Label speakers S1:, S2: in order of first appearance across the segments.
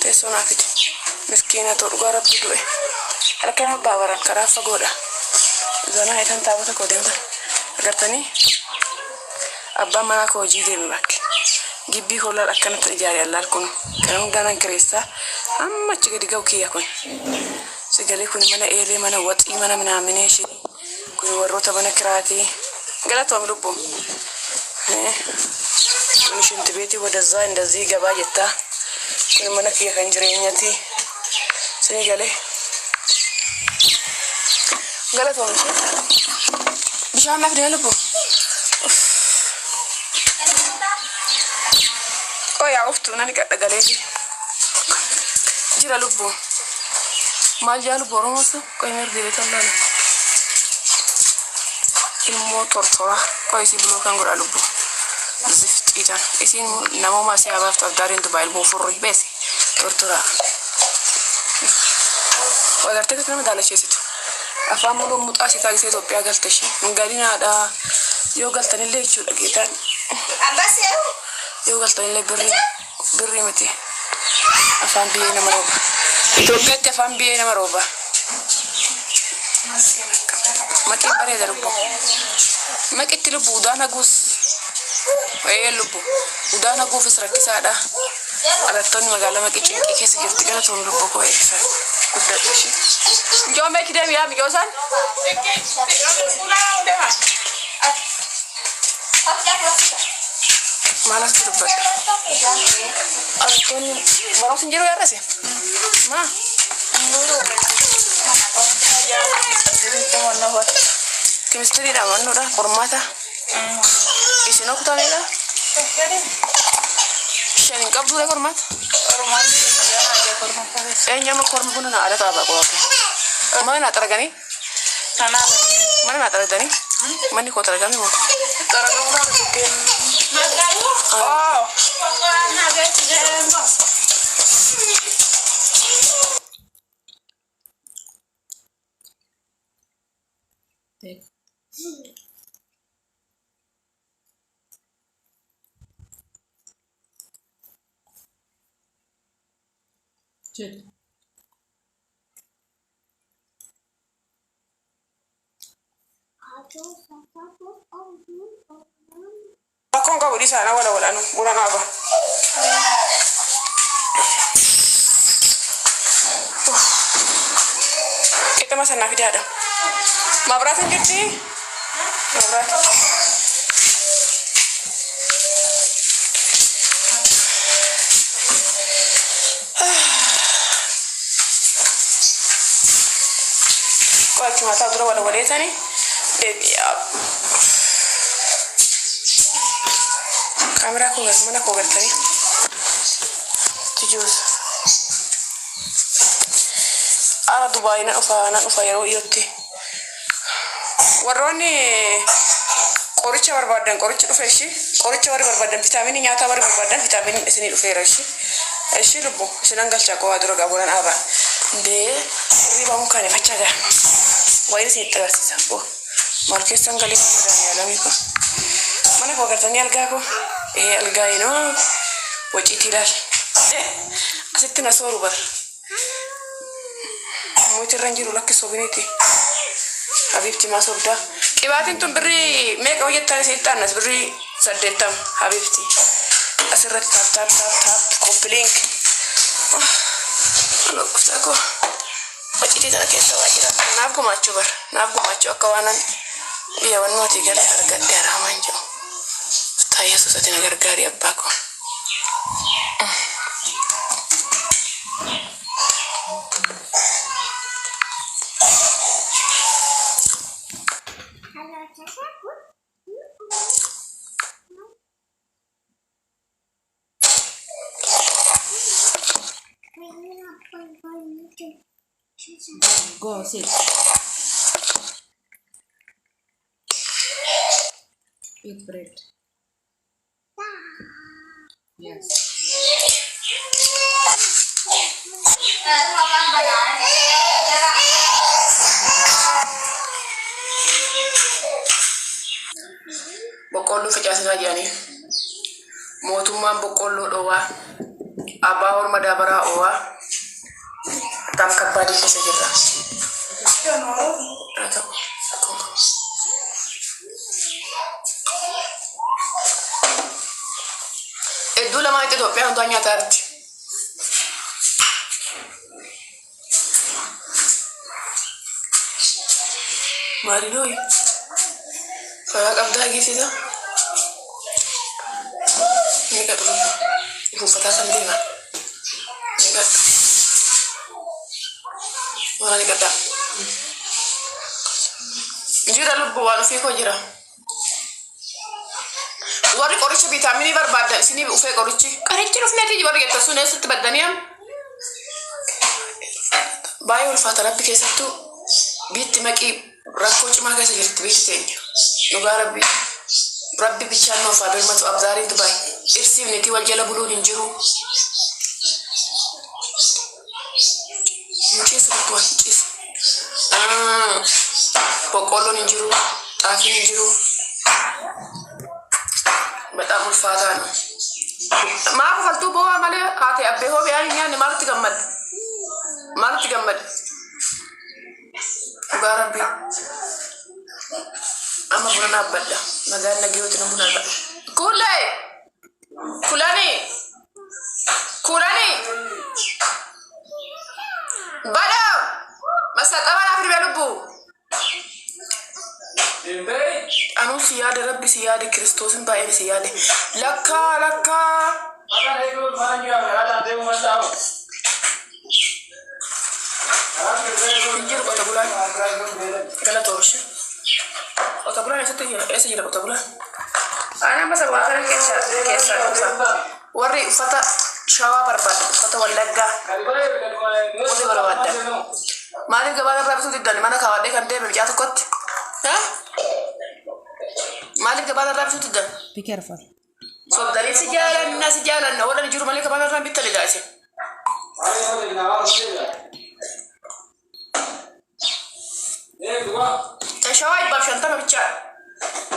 S1: Teessoo naa fidi. Miskiina too dhugaa rabbi du'e. Halkan abbaa baran karaa fagoodha. Zanaa itan taabota koo deemtan. Agartanii? Abbaan manaa koo hojii deeme bakki. Gibbii koo laal akkanatti ijaare allaal kun. Kana hundaa nan kireessaa. Amma achi gadi ga'u kiyya kun. Sigalee kun mana eelee, mana waxii, mana minaaminee ishee. Kun warroota mana kiraatii. Galatoomi lubbuu. Kun shinti beetii wadazaa indazii gabaa jettaa. Kun mana kiyya kan jireenyati. Sinii galee. Galatoomi ishee. Bishaan naaf deema lubbuu. Qoyaa uftuu nan dhiqadha galeeti. Jira lubbuu. Maal jaa lubbu Oromoo sun? Qoy meer deebitan laala. Ilmoo tortoraa. Qoy isii buloo kan godhaa lubbu. Zifxii tan. Isiin namooma asii habaaftu abdaariin dubaa ilmoo furrii beesi. Tortoraa. Agartee akkatti nama daalacheessitu. Afaan muluu muxaa si taasisee Itoophiyaa galte ishee. Hin galinaadha. Yoo galtanillee jechuudha geetaan. Yoo galtanillee birrii birrii miti. Afaan biyyee nama rooba. Itoophiyaatti afaan biyyee nama rooba. Maqiin bareeda lubbu. Maqitti lubbu udaan haguus. Ee lubbu. Udaan haguufis rakkisaadha. Dhalattoonni magaalaa Maqii cinqii keessa jirti. Galatoom lubbu koo eebbifame. Guddadhu ishee. Mucoo meechi deemi yaa mucoo isaan. Maal as dubbadha? Dhalattoonni barumsi hin jiru yaadase? Maa? Kemistiriidha mannoodha qormaata. Isinoo kutaa meeqa? Shan hin qabduudha qormaata? Eenyu amma korma buna na ala taaba qofa. Mana naa xaraganii? Mana naa xaraganii? Manni koo xaragame moo?
S2: Take. Sit.
S1: Rakkoon qabu dhiisaa na wala walaanu buna naaba. Qixima sana fidaadha. Mabraatiin jirti? Mabraat. Qo'achi mataa dura wala waleetanii deebi'aa. Kaameraa koo mana koo galtanii. Tijuus. Ara Dubaayii nan dhufa nan dhufa yeroo dhiyootti. Warroonni qoricha barbaadan qoricha dhufe ishii qoricha warri barbaadan vitaaminii nyaataa warri barbaadan vitaaminii isinii dhufeera ishii. Ishii lubbu isinan galchaa qowaa dura gaabolan aaba. Ndee hirriba mukaan ifachaa gaa. Wayin isinitti agarsiisa. Oh. Maal keessan galee madaanii koo. Mana koo galtanii algaa koo. Ee algaa inoo waciitii ilaal. Asitti na sooru bar. Mooti irra hin jiru lakki sobiniiti. Habiibti maa sobdaa. Qibaatiin tun birrii meeqa hojjettan isinitti aannas birrii 80 habiibti. Asirratti tap tap tap tap copy link. Ano qoftaa koo. Waciitii tana keessa waa jira. Naaf gumaachuu bar. Naaf gumaachuu akka waanan biyya wannootii galee argadhe haraamaan jiru. Gooftaa Yesuus ati na gargaari abbaa koo.
S2: Go, sit. Eat bread. Yes.
S1: Boqqoolloo facaasinaa jedhanii. Mootummaan boqqoolloo dhowwaa. Abbaa orma daabaraa oowaa. Tam kabbaadii keessa jirra. Haa ta'u. Hedduu lamaa itti Itoophiyaa hundaa nyaataa jirti. Maalinooyi fayyaa qabdaa geessisa. Ni gadhu lubbu. Uffataa kan deema. Ni gadhu. Waan ni gadhaa. Jira lubbu waan ofii koo jira. Warri qoricha viitaaminii barbaaddan isinii ufee qorichi. Qorichi dhufneeti warri jettan sun eessatti baddanii am? Baay'ee ulfaata rabbi keessattuu biitti maqii rakkoo cimaa keessa jirti biitti teenya. Dhugaa rabbi. Rabbi bichaan nuuf haa birmatu abdaariin Dubaay. Dhirsiif nitii wal jala buluun hin jiru. Hin ciisu lubbuun hin ciisu. Boqqoolloon hin jiru. Xaafiin hin jiru. Bexaam ulfaataa ነው. Maa kofaltuu boo'aa malee haati abbee hoo biyaan hin nyaanne maalitti gammadde? Maalitti gammadde? Dhugaa rabbii. Amma buna dhaabbadha. Nagaan nageeyooti na buna dhaabbadha. Kuulee! Kulanii! Kulanii! Badhaa! Masaxaba naaf dhibee lubbuu. Anuu si yaade rabbi si yaade kiristoosin baay'een si yaade. Lakkaa lakkaa. Hin jiru qote bulaan. Galatoomshi. Qote bulaan eessatti jira? Eessa jira qote bulaan? Ana amma sababa kana keessa keessa dhufa. Warri uffata shawaa barbaadu uffata wallaggaa warri barbaadan. Maaliif gabaa irraa bituu diddan mana kaawwadhee kan deeme mucaa tokkotti? Ha? Maaliif gabaa irraa bituu diddan?
S2: Be careful.
S1: Sobdanii si jaalanna si jaalanna warra jiru malee gabaa irraa hin bittan isin. Shawaa 150 bichaa.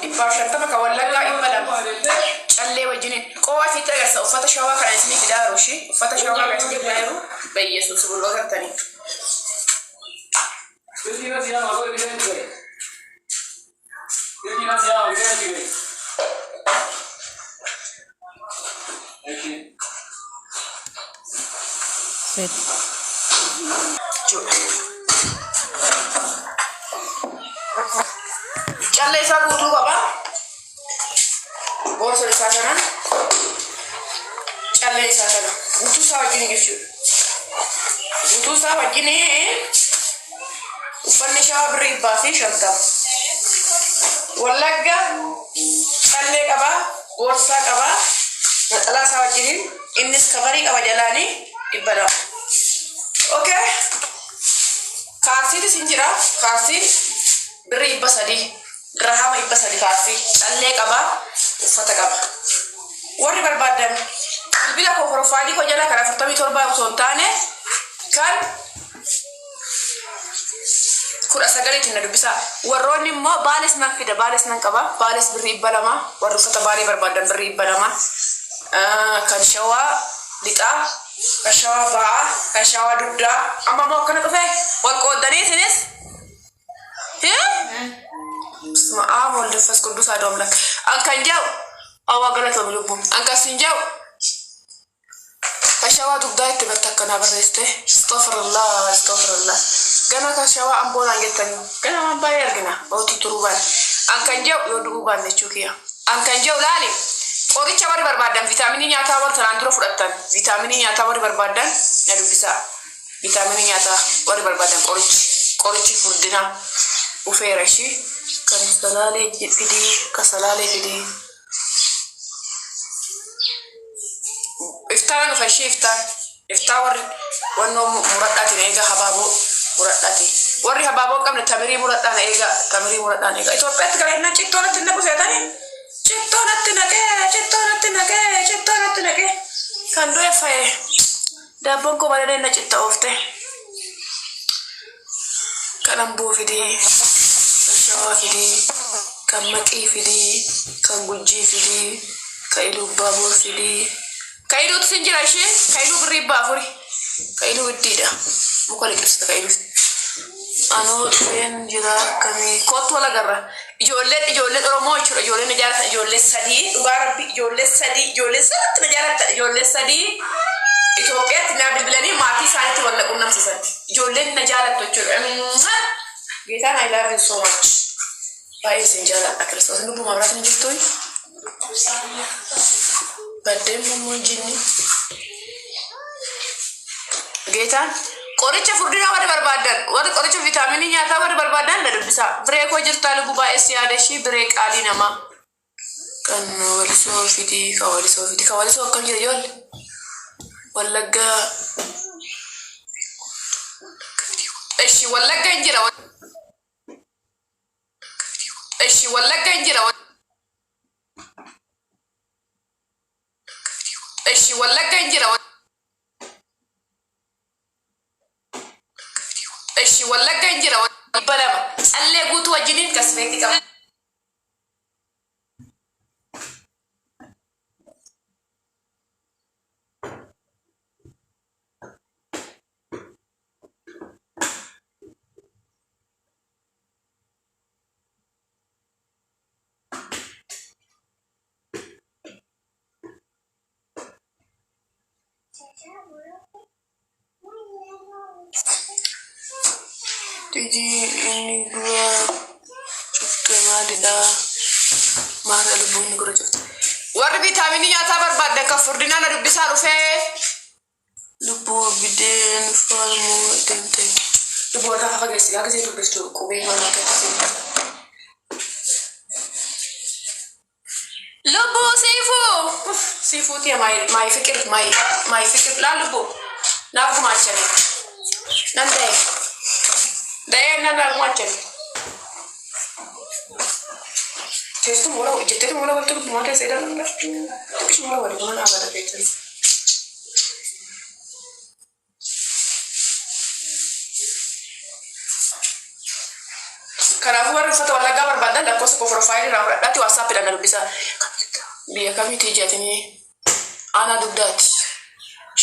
S1: 150 kan wallaggaa 200. Callee wajjiniin. Qowaa fi agarsiisa uffata shawaa kana isinii fidaa jiru ishii. Uffata shawaa kana isinii fidaa jiru. Bayyesuus buloo gartanii.
S2: Sit.
S1: Jechuudha. Callee isaa guutuu qaba. Boorsa isaa kana. Callee isaa kana. Guutuu isaa wajjin jechuudha. Guutuu isaa wajjin uffanni shawaa birrii 150. Wallagga callee qaba. Boorsaa qaba. Naxalaa isaa wajjiniin innis kabarii qaba jalaanii 200. Okay. Kaarsiitis hin jira. Kaarsii birrii 300. Dirhama 300 kaarsii. Callee qaba. Uffata qaba. Warri barbaadan bilbila koo profile koo jala kan 47 osoo hin taane kan 19tiin na dubbisaa. Warroonni immoo baales nan fida baales nan qaba. Baales birrii 200. Warri uffata baalee barbaadan birrii 200. Kan shawaa lixaa, kan shawaa ba'aa, kan shawaa dugdaa. Amma immoo akkana dhufe wal qooddanii isinis. በስመ አብ ወወልድ ወመንፈስ ቅዱስ አሐዱ አምላክ። An kan jedhu awwaa galatoomi lubbuun. An kan siin jedhu kan shawaa dugdaa itti batte akkanaa barreessite. Astaghfirullah astaghfirullah. Gana kan shawaa amboonaan jettanii gana waan baay'ee argina ootii turuu baanne. An kan jedhu yoo du'uu baanne jechuu kiyya. An kan jedhu laali qoricha warri barbaadan viitaaminii nyaataa warri tanaan dura fudhattan viitaaminii nyaataa warri barbaadan na dubbisaa. Viitaaminii nyaataa warri barbaadan qorichi qorichi furdina ufeera ishii kan salaalee fidii kan salaalee fidii. Iftaan dhufa ishee iftaan. Iftaa warri wannoo muradhaatiin eegaa habaaboo muradhaatiin. Warri habaaboo hin qabne tamirii muradhaan eegaa tamirii muradhaan eegaa. Itoophiyaatti gara hinnaan cittoo natti naqu seetanii. Cittoo natti naqee cittoo natti naqee cittoo natti naqee. Kan du'e faye daabboon koo malee na citta oofte. Kan amboo fidii, kan shawaa fidii, kan maqii fidii, kan gujjii fidii, kan ilubbaaboor fidii. Kayiluutu sin jira ishee kayiluu birrii 400. Kayiluu giddiidha. Muka liqimsita kayiluu. Anoo dhufeen jira akkamii kottu wal agarra. Ijoolleen ijoolleen Oromoo jechuudha. Ijoolleen na jaalatan ijoollee sadii dhugaa rabbi ijoollee sadii ijoollee sadiitti na jaalatan ijoollee sadii Itoophiyaatti naa bilbilanii maatii isaaniitti wal na qunnamsiisan. Ijoolleen na jaalattu jechuudha. Geetaan, I love you so much. Baay'ee isin jaaladha. Kiristoos lubbuu mabraatiin jirtu. Baddeen immoo jinni. Geetaan qoricha furdinaa warri barbaadan, warri qoricha vitaaminii nyaataa warri barbaadan na dubbisaa. Biree koo jirtaa lubbuu, baay'ee si yaada ishii biree qaalii namaa. Kan walisoo fidii, kan walisoo fidii, kan walisoo akkam jira ijoollee? Wallaggaa. Eshi, Wallagga hin jira. Eshi, Wallagga hin jira. Eshi, Wallagga hin jira. Eshi, Wallagga hin jira. 200 callee guutuu wajjiniin kasmeetii qaba. Iji inni gurra cufte maalidha? Maal lubbuu inni gurra cufte? Warri viitaaminii nyaataa barbaaddan kan furdinaa na dubbisaa dhufee. Lubbuu biddeen falmuu deemte. Lubbuu warra fageessi gaa gisee dubbiftu qubee manaa keessatti. Lubbuu siifuu. Siifuu tiya my fiqir, my fiqir laa lubbuu naaf gumaachani. Nan da'e. Da'ee nan naaf gumaachani. Teessuma wala hojjetteetuma wala waltu lubbumaa keessa ilaalu. Xiqqishuma wala walii mana abada beektan. Kanaafuu warri uffata Wallaggaa barbaadan lakkoofsa koo piroofaayilii irraa fudhadhaati WhatsAppiidhaan na dubbisaa. Biyya kamiiti jetanii? Aanaa dugdaati.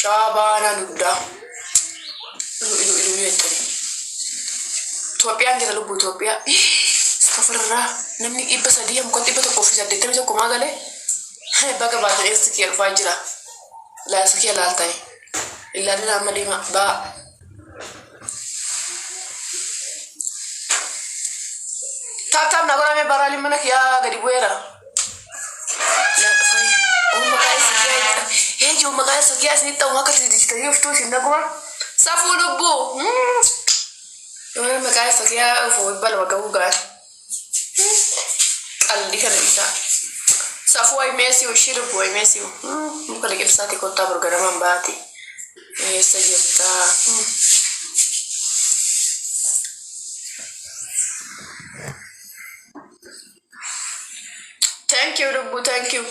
S1: Shawaa Bahaa aanaa dugdaa. Ilu ilu ilu jettanii. Itoophiyaan jira lubbuu Itoophiyaa. Safarraa namni 300 hamma 181 maa galee baga baatan eessi kiyya dhufaa jira. Laasa kiyya laaltanii. Ilaalina amma deema baa. Tap tap na godhame baraalii mana kiyyaa gadi bu'eera. Yaa dhufanii. Oon maqaa isa kiyyaa hee jiru maqaa isa kiyyaa isinitti ta'u akka dijitanii uftuu isin dhaguma. Safuu lubbuu. Yoona maqaa isa kiyyaa dhufu 200 gahuu gaari. Qalli kana isaa. Safuu, I miss you ishii lubbuu, I miss you. Muka liqimsaati kottaa borganamaan baati. Eessa jirtaa? Thank you lubbuu, thank you.